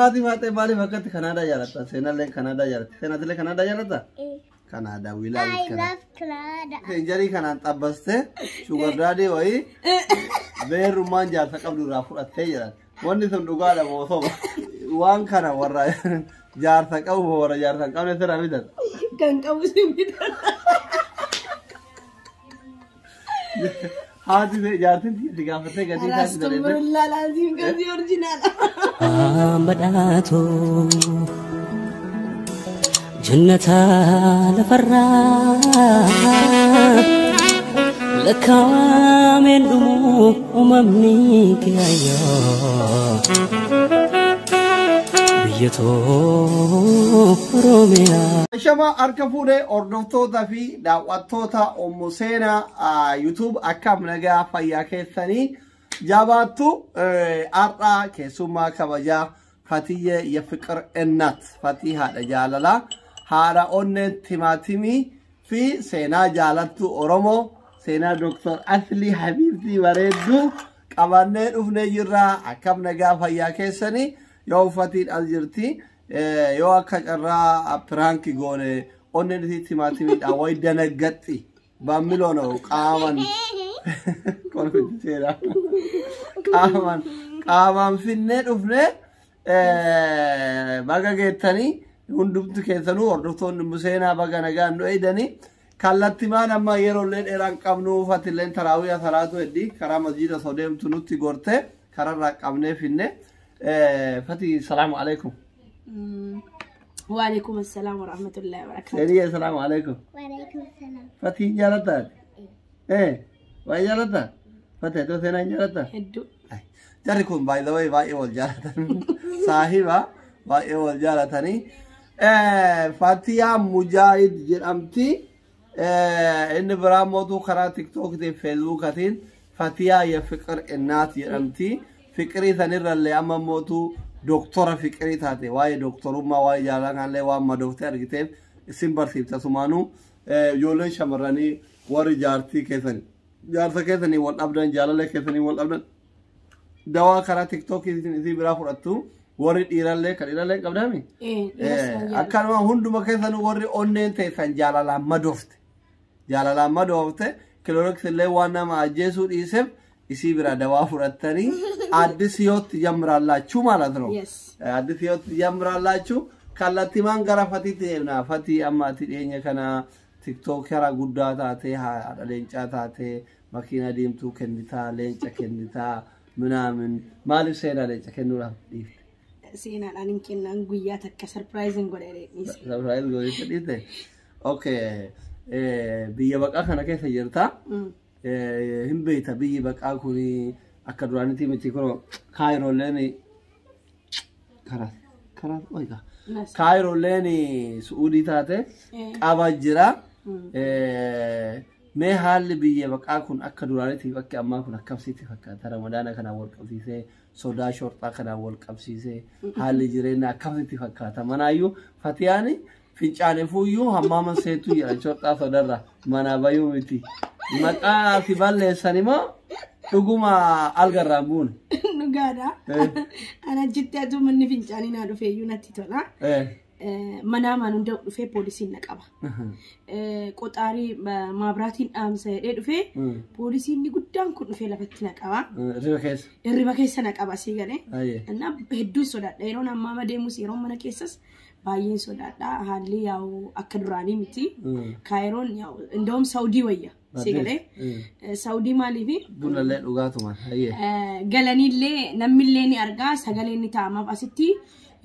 Haati Faaxee maaliif akkatti Kanaadaa jaalatta? Seenallee Kanaadaa jaalatti. Seenatillee Kanaadaa jaalatta? Kanaadaa, we love I it Canada. love Canada. Injarii kanaan xabbastee sugar daddy wayii beerrummaan jaarsa qabdu irraa fudhattee jedhan. Wanni sun dhugaadha moo soba? Waan kana warra jaarsa qabu moo warra jaarsa hin qabne sirraa bitata? Kan qabu si bitata. Haati jaartiin si gaafattee gatii isaa si dareesse. Astagfirullah laazim gatii orjinaala. Badhaatu jannata lafarraa lakkaa'ameen dhumu uumamni kiyaayyoo biyya too Oromiyaa. Shama harka fuudhee hordoftoota fi daawwattoota Ommo Seenaa YouTube, akkam nagaa fayyaa keessanii? Jabaattu? Har'a keessummaa kabajaa Fatiyyee የፍቅር እናት Fatii haadha jaalalaa, haadha onneen timaatimii fi seenaa jaalattu Oromoo, seenaa Dr. Aslii Habiibtii bareedduu qabannee dhufnee jirra. Akkam nagaa fayyaa keessanii? Yoo uffatiin as jirti, yoo akka carraa prank goone onneen isii timaatimiidhaan wayi danaggaxxi bammiloo ነው qaaman kolfiseera qaaman finnee dhufnee. Baga geettanii hundumti keessanuu, hordoftoonni seenaa, baga nagaan nu eeydanii. Kallattimaan amma yeroo illee dheeraan qabnu, fatilleen taraawii salaatu heddi karaa masjiida osoo deemtu nutti gorte, kararraa qabnee finne. Fati, salaamu alaikum. Waalaikum assalam wa rahmatullahi wa barakatuh. Seeniyye, salaamu alaikum. Walaikum salam. Fatii jaalataa? Waa jaalataa? Fati, atoo seenaa hin jaalataa? Hedduu. Jarri kun by the way baay'ee wal jaalatan. Saahiba baay'ee wal jaalatanii. Fatiyaa Mujaahid jedhamti. Inni biraa mootuu karaa Tiktookitiin Feesbuukatiin Fatiyaa የፍቅር እናት jedhamti. Fiqirii sanirrallee amma mootuu doktora fiqirii taate, waa'ee doktorummaa, waa'ee jaalalaa kanallee waan madooftee argiteef isin barsiifta sumaanuu. Ijoolleen shamarranii warri jaartii keessanii jaarsa keessanii wal dhabdan, jaalala keessanii wal dhabdan, dawaa karaa Tiktookii isii biraa fudhattu. Warri dhiirallee, kan dhiirallee hin qabdaami? Akkanuma hunduma keessanuu warri onneen teessan jaalalaan madoofte. Jaalalaan madoofte, Clorox illee waan nama ajjeesuu dhiiseef isii bira dawaa fudhattanii አዲስ ህይወት ትጀምራላችሁ ማለት ነው። Yes. አዲስ ህይወት ትጀምራላችሁ። Kallattimaan gara Fatiitti deemna. Fatii, amma ati dhiyeenya kana TikTokera guddaa taatee, haadha leencaa taatee, makiina diimtuu kennitaa, leenca kennitaa ምናምን, maaliif seenaa leenca kennuudhaaf dhiifte? Seenaadhaan hin kennan, guyyaa takka surprising godhee dhiise. Surprise godhee dhiifte? Okay. Biyya baqaa kana keessa jirta. Hin beekta, biyyi baqaa kun akka duraanitti miti. Kun Kaayirooleen karaa oiga. Kaayirooleen Su'uudii taate qaba jira. Mee haalli biyya baqaa kun akka duraanitti bakki ammaa kun akkamitti fakkaata? Ramadaana kanaan wal qabsiisee, sodaa shorxaa kanaan wal qabsiisee, haalli jireenyaa akkamitti fakkaata? Manaayyuu Fatiyaan fincaanefuuyyuu hammaaman seetuu jedhan, shorxaa sodarra manaa bayuu miti. Maqaa si balleessan immoo dhuguma algarraan buune? Dhugaadha. Ana achitti atuu manni fincaanii naa dhufeeyyuu natti tola. Manaa maan hunda dhufee poolisiin na qaba. Qoxaarii maabiraatiin dhaamsa jedhee dhufee poolisiin guddaan kun dhufee lafatti na qaba. Hirriba keessa. Hirriba keessa na qaba, sii galee. Innaa hedduun sodaadha. Yeroon ammaa deemus, yeroo mana keessas baay'een sodaadha. Haalli yaa'u akka duraanii miti. Kaayiroon yaa'u inda'um Saawudii wayya. Sii galee. Saawudii maaliifi? Bunallee dhugaatuma. Galaniillee namnillee ni argaa, sagaleen ni taa'amaaf. Asitti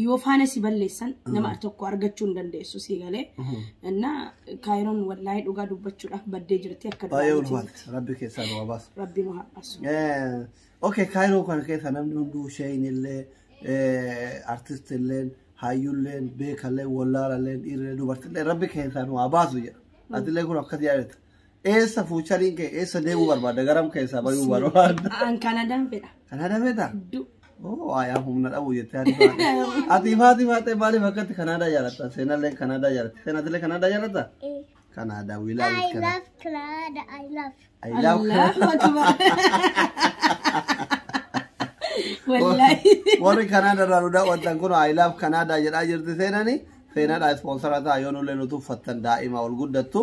yoo faana si balleessan nama tokko argachuu hin dandeessu, sii galee. Innaa Kaayiroon wallaahi dhugaa dubbachuudhaaf baddee jirti akka Baay'ee duraanii. Ulfaata. Rabbi keessaa nu baasu. Rabbi nu haa baasu. Okay, Kaayiroo kana keessa namni hunduu sheeyin illee, artist illee, hayyuullee, beekallee, wallaalallee, dhiirrillee, dubartillee rabbi keessaa nu haa baasu jedha. Atillee kun akkas yaadata. Eessa fuuchariin kee, eessa deemuu barbaadda? Garam keessaa bayuu barbaadda? An Kanadaan fedha. Kanaadaa feetaa? Hedduu. Oh, ayaa humna dhabu jettee ati faate. Ati faati faatee maaliif akkatti Kanaadaa jaalatta? Seenallee Kanaadaa jaalatti. Seenatillee Kanaadaa jaalatta? Kanaadaa, we love I it Canada. love Canada. I love. I love Allahu Akbar. Wallaahi. Warri Kanaadaa irraa nu daawwattan kun I love Canada jedhaa jirti seenani. Seenaadha ispoonsara ta'a yoo nullee nu tuffattan daa'ima ol guddattu.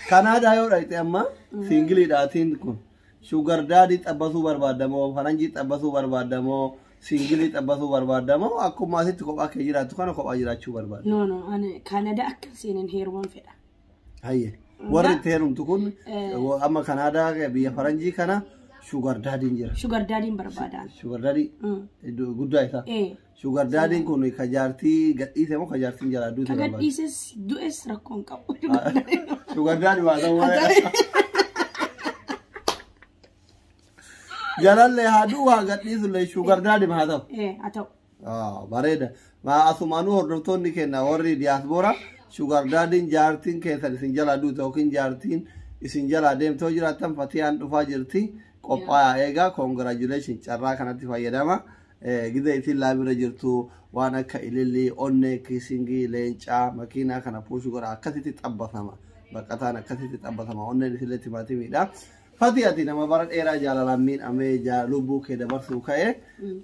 Kanaadaa yoo dhaqxe amma singleiidhaatiin kun sugar daddy xabbasuu barbaadamoo, faranjii xabbasuu barbaadamoo, single xabbasuu barbaadamoo, akkuma asitti kophaa kee jiraattu kana kophaa jiraachuu barbaada? No, no, ani Kaanadaa akka seenan heeruman fedha. Hayye. Warri itti heerumtu kun amma Kanaadaa biyya faranjii kana sugar daddyn jira. Sugar daddyn barbaadaan. Sugar daddy guddaa isaa. Sugar daddyn kun ka jaartii gadhiise moo ka jaartiin jalaa duute Ka barbaada? Gadhiises du'es rakkoon qabu. Sugar daddy waa ta'uu malee. Jalallee haa du'u haa gadhiisullee sugar daddy haa ta'u. Haa ta'u. Bareeda. Asumaanuu hordoftoonni keenya warri diyaaspoora, sugar daddyn jaartiin keessan isin jalaa duute yookiin jaartiin isin jalaa deemtoo jiraattan, Fatiyaan dhufaa jirti. Qophaa'aa eegaa, congratulation, carraa kanatti fayyadama. Gizee isin laabira jirtu waan akka ilillii, onnee, kissing, leencaa, makiinaa kana push godha, akkasitti xabbasama. Baqataan akkasitti xabbasama. Onneen isillee timaatimiidha. Fati, ati nama bara dheeraa jaalalaan miidhamee lubbuu kee dabarsuu ka'e,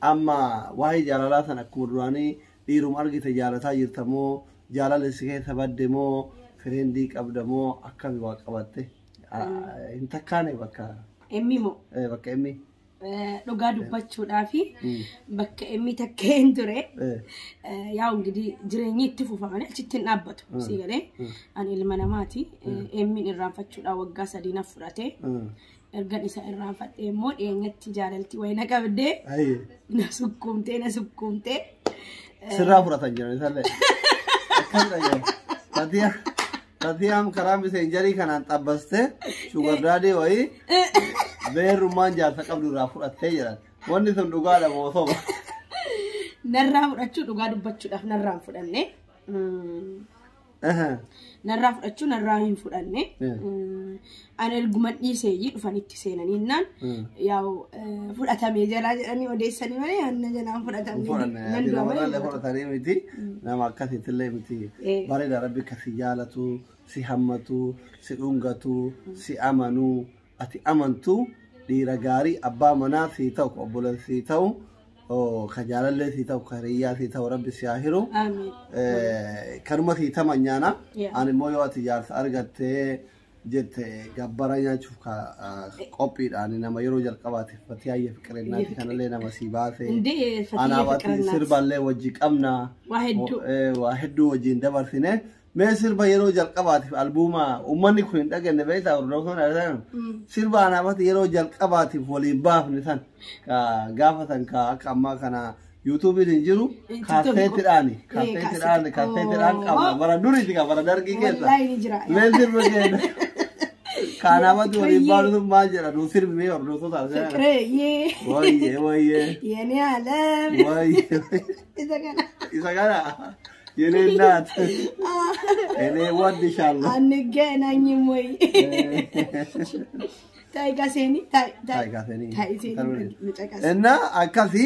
amma waa'ee jaalalaa sana akkuma duraanii dhiiruma argite jaalataa jirta moo, jaalalli si keessa badde moo, friend qabda moo, akkami waa qabatte? Hin takkaane bakka Emmi moo? Bakka emmi. Dhugaa dubbachuudhaa fi bakka emmi takka hin ture. Yaa ingidihi jireenyi itti fufa malee achitti hin dhaabbatu. Si galee, ani ilma namaati. Emmiin irraanfachuudhaan waggaa 3 na fudhate. Ergan isa irraanfadhe immoo dhiyeenyatti jaalalti wayii na qabdee na sukkuumtee na sukkuumtee. Sirraa fudhatan jiran isallee. Akkam jedhan. Fatiyaa Fatiyaan karaa Messengerii kanaan xabbaste sugar daddy wayii beerrummaan jaarsa qabdu irraa fudhattee jedhan. Wanni sun dhugaadha moo soba? Narraa fudhachuu, dhugaa dubbachuudhaaf narraa hin fudhanne. Narraa fudhachuu narraa hin fudhanne. Ani erguma dhiiseeyyii dhufanitti seenaniinnaan yaa'u fudhatamee jalaa jedhanii odeessanii malee anna jalaan fudhatamne. Fudhanne. Nan du'a malee namarraallee hin fudhatamu. fudhatanii miti, nama akkasiitillee miti. Bareeda, Rabbi akka si jaalatu, si hammatu, si dhungatu, si amanu, ati amantu, dhiira gaarii abbaa manaa si ta'u, obboleessa si ta'u, ka jaalallee si ta'u, ka hiriyyaa si ta'u Rabbi si haa hiru. Amiin. Kanuma si tamanyaana. Ani immoo yoo ati jaarsa argattee jette gabbara nyaachuuf ka qophiidhaan nama yeroo jalqabaatiif Fatiyyaa Fiqirinnaati kanallee nama si baase. Indee Fatiyyaa Anaaf ati Fiqirinnaati. sirballee wajji qabna. Waa hedduu. Waa hedduu wajjin dabarsine. Mee sirba yeroo jalqabaatiif albuuma uummanni kun hin dhagenne beektaa, hordoftoonni argatan. Sirba anaaf ati yeroo jalqabaatiif waliin baafne san ka gaafa san ka akka ammaa kana YouTubeiin hin jiru, kaaseetiidhaani kaaseetiidhaan kaaseetiidhaan qabna, bara duriiti ka bara dargii keessa. Wallaahi ni jira. Mee sirba keenya kanaaf ati waliin baafne sun maal jedha? Nu sirbi mee hordoftoota argatan. Fiqiree. Wayyee wayyee. የኔ ዓለም Wayyee. isa kana. Isa kana የኔ እናት እኔ እወድሻለሁ። አንገናኝም ወይ? ታይ ጋሴኒ ታይ ታይ ታይ ሴኒ ምጨቀስ። እና akkasi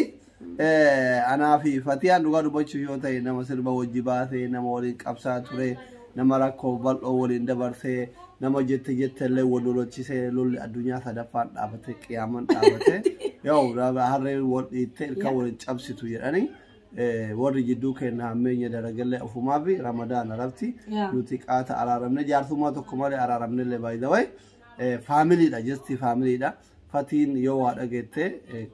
anaa fi Fatiyaan dhugaa dubbachuu yoo ta'e nama sirba wajji baasee, nama waliin qabsaa ture, nama rakkoo bal'oo waliin dabarsee, nama jette jettellee wal lolochisee, lolli addunyaa sadaffaan dhaabate, qiyaaman dhaabate, yoo harreen wal dhiitte ilkaan waliin cabsitu jedhanii, warri jidduu keenya hammeenya daragallee ofumaa fi Ramadaana rabti nuti qaata araaramne, jaarsummaa tokko malee araaramnellee baay'ee familydha, just familydha. Fatiin yoo waa dhageette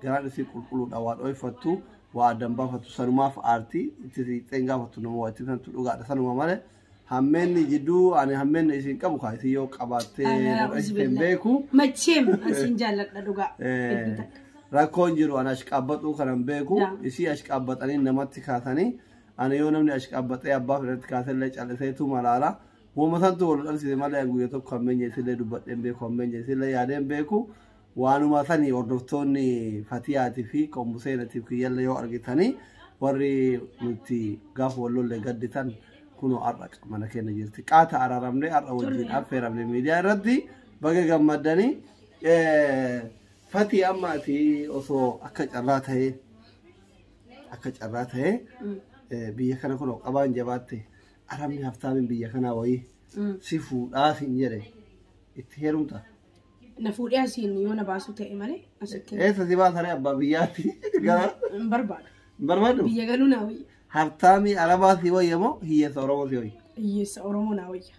garaan isii qulqulluudha, waa dhoyfattu, waa addan baafattu, sanumaaf aartii itti siixeen gaafattu, nama waa itti santu dhugaadha, sanuma malee hammeenni jidduu ani hammeenni isiin qabu kaa isin yoo qabaattee dhaggeessite hin beeku. መቼም አንሲን jaalladha dhugaa. Hedduu takka. Rakkoon jiru ani ashqaabbaxuu kanan beeku, isii ashqaabbaxanii namatti kaasanii, ani yoo namni ashqaabbaxee abbaa fedhatti kaasellee calliseetu malaala. Uuma santu wal dhabsiise malee ani guyyaa tokko hammeenya isillee dubbadheen beeku, hammeenya isillee yaadeen beeku. Waanuma sanii hordoftoonni Fatiyaatii fi Qommuseeniitiif kiyyallee yoo argitanii, warri nuti gaafa wal lollee gadditan kunoo har'a mana keenya jirti. Qaata araaramne, har'a wajjin affeeramne miidiyaa irratti, baga gammaddanii. Fatii, amma ati osoo akka carraa ta'ee biyya kana kunoo qabaan jabaatte, arabni haftaamiin biyya kanaa wayii si fuudhaa sin jedhe, itti heerumta? Na fuudhee asiin yoo na baasu ta'e malee asitti Eessa si baasanii abbaa biyyaatti? Gara hin barbaadu. hin barbaadu? Biyya galuu naa wayya. Habtaamii Arabaa si wayya moo hiyyeessa Oromoo si wayya? Hiyyeessa Oromoo naa wayya.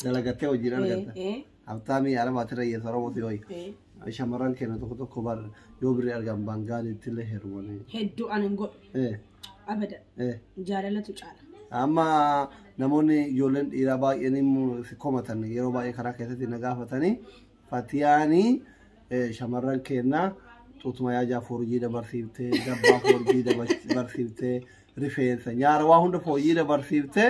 Dalagattee hojiin argatta. Eh, Habtaamii Arabaatirra hiyyeessa Oromoo si wayya. eh, Shamarran keenya tokko tokko bar yoo birrii argan Baangaaliitti illee heerumanii. Hedduu ani hin godhu. Abada. Jaalalatu caala. Amma namoonni ijoolleen dhiiraa baay'een immoo si komatan, yeroo baay'ee karaa keessatti na gaafatanii, Fatiyaanii shamarran keenya xuutuma yaajaa foorjii dabarsiiftee, dabbaa foorjii dabarsiiftee, rifeensa nyaara waa hunda foorjii dabarsiiftee,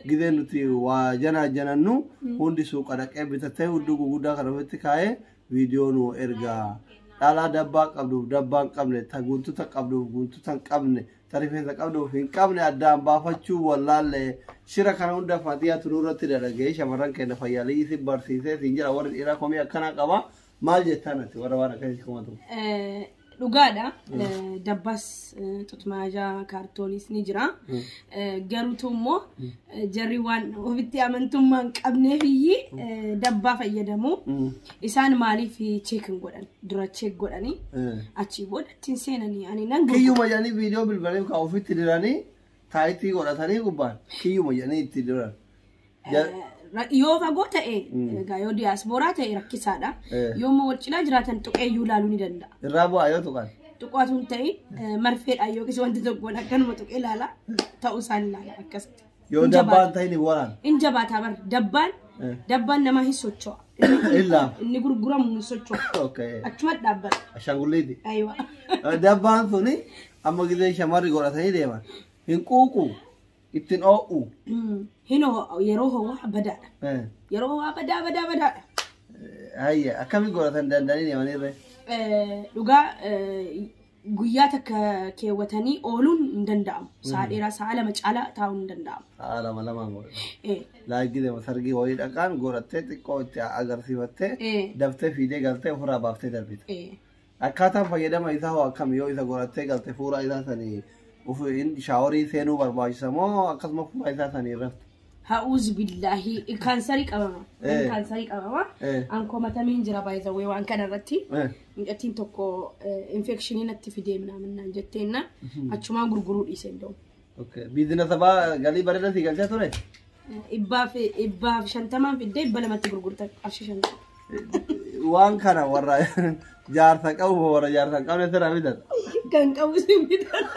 gizee nuti waa janaa janannu hundi suuqa dhaqee bitatee hudduu guguddaa kana ofitti kaa'ee viidiyoo nu ergaa. Dhalaa dabbaa qabduuf dabbaa hin qabne, ta guntuta qabduuf guntuta hin qabne, ta rifeensa qabduuf hin qabne addaan baafachuu wallaalle, shira kana hunda Fatiyaatu nurratti dalagee shamarran keenya fayyaalii isin barsiisee siin jira. Warri dhiiraa komii akkanaa qaba. Maal jettaan ati warra waan akkasii komatu? Dhugaadha. Dabbaas xutumaajaa kaartoonis ni jira. Garuutu immoo jarri waan ofitti amantummaa hin qabneef iyyii dabbaa fayyadamu. Isaan maaliif check hin godhan? Dura check godhanii achii booda ittiin seenanii ani nan gurgura. Kiyyuma jedhanii viidiyoo bilbilanii kan ofitti diranii taayitii godhatanii gubbaan kiyyuma jedhanii itti diran. Yoo fagoo ta'e egaa, yoo diyaaspooraa ta'e rakkisaadha. Yoo immoo wal cinaa jiraatan tuqeeyyuu ilaaluu ni danda'a. Irraa bu'aa yoo tuqan. Tuqaatu hin ta'in marfeedhaan yookiis wanti tokkoon akkanuma tuqee ilaala, ta'uu isaan ilaala akkasitti. Yoo Hin dabbaan jabaata. ta'in hin waraan. Hin jabaataa bar dabbaan, dabbaan namaa hin socho'a. Illaa. Inni gurguramu hin socho'a. Achuma dhaabbata. Ashaangulliiti. Ayiwa. Dabbaan suni amma gisee shamarri godhatanii deeman. Hin quuqu. Ittiin oo'u. Hin yeroo ho'aa badaadha. Yeroo ho'aa badaa badaa badaadha. Hayya, akkamiin godhatan danda'anii deemanirree? Dhugaa guyyaa takka keewwatanii ooluun hin danda'amu. Sa'a dheeraa, sa'a 2 caalaa taa'uun hin danda'amu. Sa'a 2 lamaan godhatan. Laayikii deema sargii wayii dhaqaan godhattee xiqqoo itti agarsiifattee daftee fiidee galtee ofirraa baaftee darbite. Akkaataan fayyadama isaa hoo akkami? Yoo isa godhattee galte fuula isaa sanii shaaworii seenuu barbaachisa moo akkasuma fuula isaa sanii irratti? Ha'uuz billaahi, kaansarii qabama. Kaansarii qabama. An komatamiin jira baay'ee waan kana irratti. Mucattiin tokko infekshinii natti fidee minaaminaan jetteenna achumaan gurguruu dhiisee hin. Biizinasa baa galii bareeda si galchaa ture? 150n fiddee 200tti gurgurta, qarshii 50. Waan kana warra jaarsa qabu warra jaarsa hin qabne sirraa bitata. Kan qabu si bitata.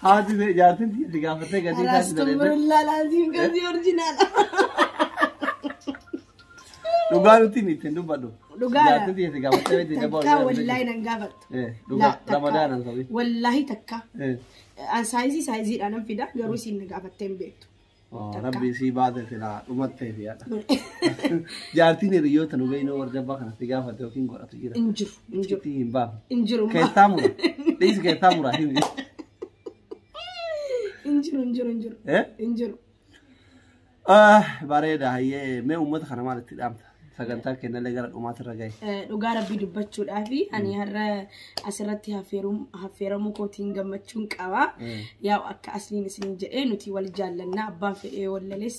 Haati jaartiin si gaafattee gatii isaa si dareette. Alaastumburullaa laasiin gasii orjinaala. Dhugaa nuti ittiin dubbadhu. Dhugaadha. Jaartiin si gaafattee itti dabbaa. Takka wallaahi nan gaafattu. Dhugaa Ramadaanan sabi. Wallaahi takka. An saayizii saayiziidhaan nan fida, garuu isiin na gaafattee hin beektu. Rabbi sii baase silaa dhumattee fi yaadha. Jaartiin hiriyoota nu beeknoo warra dabbaa kana si gaafate yookiin godhatu jira. Hin jiru. Hin jiru. Itti hin baafne. Hin jiru. Keessaa mura. Dhiisi, keessaa mura himi. Hin jiru, hin jiru, hin jiru. Hin jiru. Bareeda, hayyee, mee uummata kana maal itti dhaamta? Sagantaa kennallee gara dhumaatirra gahe. Dhugaa Rabbii dubbachuudhaaf ani har'a asirratti affeeramuu kootiin gammachuun qaba. Yaa'u akka asliin isin jedhee nuti wal jaallannaa, abbaan fedhee wallales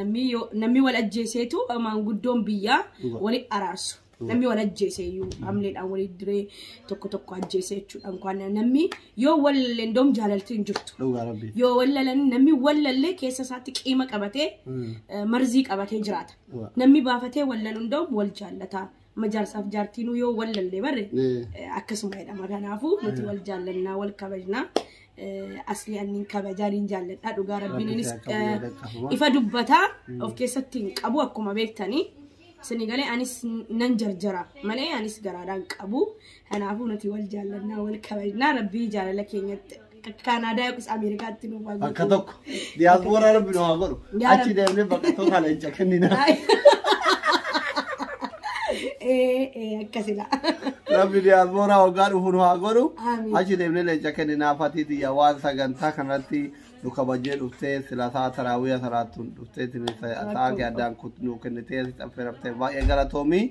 namni wal ajjeeseetu maanguddoon biyyaa wali araarsu. Namni wal ajjeese iyyuu hamleedhaan walii diree tokko tokko ajjeese jechuudha. Kan namni yoo wal doom jaalalti hin jirtu. Dhugaa Rabbii. Yoo wallalan namni wallallee keessa isaatti qiima qabatee marzii qabatee jiraata. Namni baafatee wallalu hundaa'u wal jaallataa. Amma jaarsaaf jaartiinuu yoo wallallee barre akkasuma jedhama. Kanaafuu nuti wal jaallannaa, wal kabajnaa. Asli anniin kabajaa niin jaalladha. Dhugaa Rabbiin innis ifa dubbataa of keessatti hin qabu akkuma beektanii. Isinii galee, anis nan jarjara malee anis garaadhaan qabu. Kanaafuu nuti wal jaallannaa, wal kabajnaa, Rabbii jaalala keenyatti Kaanaadaa yookiis Ameerikaatti nuuf haa godhu. Bakka tokko. Diyaaspooraa Rabbi nu haa godhu. Yaa Achi deemnee bakka tokko leenca kennina. Akkasidha. Rabbi diyaaspooraa waggaa dhufu nu haa godhu. Amiin. Achi deemnee leenca kenninaa. Fatiiti waan sagantaa kanatti nu kabajee dhuftee sila sa'a taraawiyaa salaattuun dhuftee sa'a kee addaan nu kennitee asitti affeeramtee baay'ee galatoomii.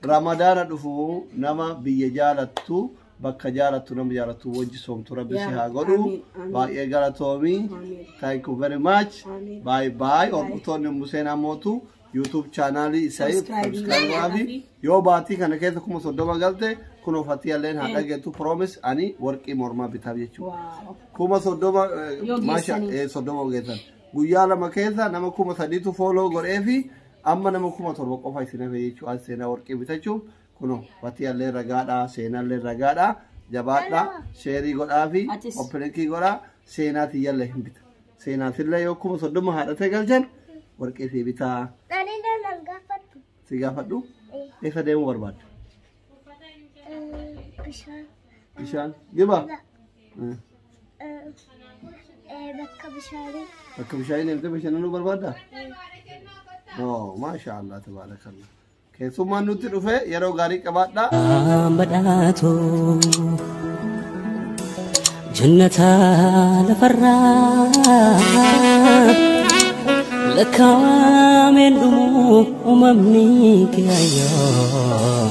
Ramadaana dhufu nama biyya jaalattu, bakka jaalattu, nama jaalattu wajji soomtu Rabbi si haa godhu. Amiin, amiin. Baay'ee galatoomii. Amiin. Thank you very much. Amiin. Bye bye. Hordoftoonni Museen Amootu YouTube chaanaalii isaa Subscribe subscribe godhaafi. Yoo baatii kana keessa 30,000 galte kunoo Fatiyaalleen haa dhageettu promise ani warqii mormaa bitaaf jechuudha. Wow. 30,000 Yoo maasha geessanii. 30 geessan. Guyyaa 2 keessa nama 3,000tu follow godhee fi amma nama 7,000 qofa isin hafe jechuudha. As seenaa warqii bitachuuf kunoo Fatiyaallee ragaadha seenaallee ragaadha jabaadha sheerii godhaa fi Atis. oppilinkii godhaa seenaa tiyyallee hin bita. Seenaatillee yoo 30,000 haadhatee galchan warqii si bitaa. Ani nan gaafadhu. Si gaafadhu eessa deemuu barbaadda? Bishaan. Bishaan giba Bakka bishaanii. Bakka bishaanii deemtee bashannanuu barbaadda? Oo maasha Allah tabaarakallah. Keessummaan nutti dhufe yeroo gaarii qabaadhaa. Badhaatu jannata lafarraa lakkaawameen dhumu uumamni kee ayyoo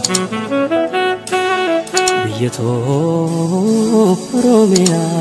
biyya too Oromiyaa.